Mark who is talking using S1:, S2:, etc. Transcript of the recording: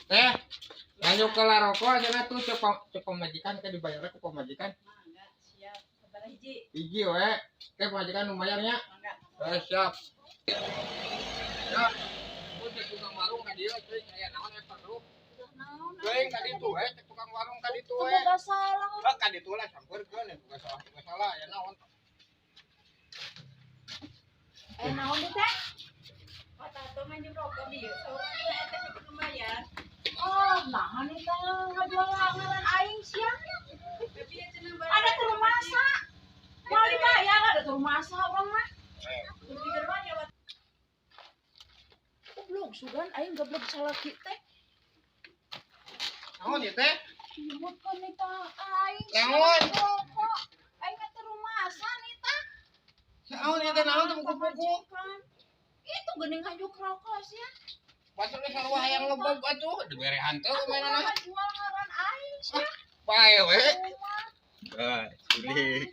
S1: Teh, nganjuk ke rokok cenah tuh cek cek pamajikan teh dibayarnya ku pamajikan.
S2: Mangga, siap. Sabaraha hiji?
S1: Hiji we. Teh, pamajikan nu bayarnya.
S2: Mangga.
S1: Eh, siap. Ya, cek tukang warung ka dieu teh aya naon perlu. Teuing ka ditu we, cek tukang warung ka ditu we.
S2: Boga salah.
S1: Ah, ka ditu lah sampeurkeun, boga salah boga salah aya naon.
S2: Eh, naon teh? Kata tuh nganjuk rokok bieu. Saurang teh eta nu kudu bayar. Oh, nah nih teh ngajual ngaran aing sia. Ada tuh masa. Mau dibayar ada tuh masa urang mah. Goblok sugan aing goblok salaki teh.
S1: Naon ieu teh?
S2: Imut kan nih tah aing sia.
S1: Naon?
S2: Rokok. Aing mah teu rumasa nih tah.
S1: Naon ieu teh, naon teh buku-buku?
S2: Itu geuning nganjuk rokok sia.
S1: Batur ge sarua hayang ngebom atuh, dibere hanteu mainanna.
S2: Jual ngaran aing sia.
S1: Bae we.
S2: Rumah.
S1: Ah, sulit.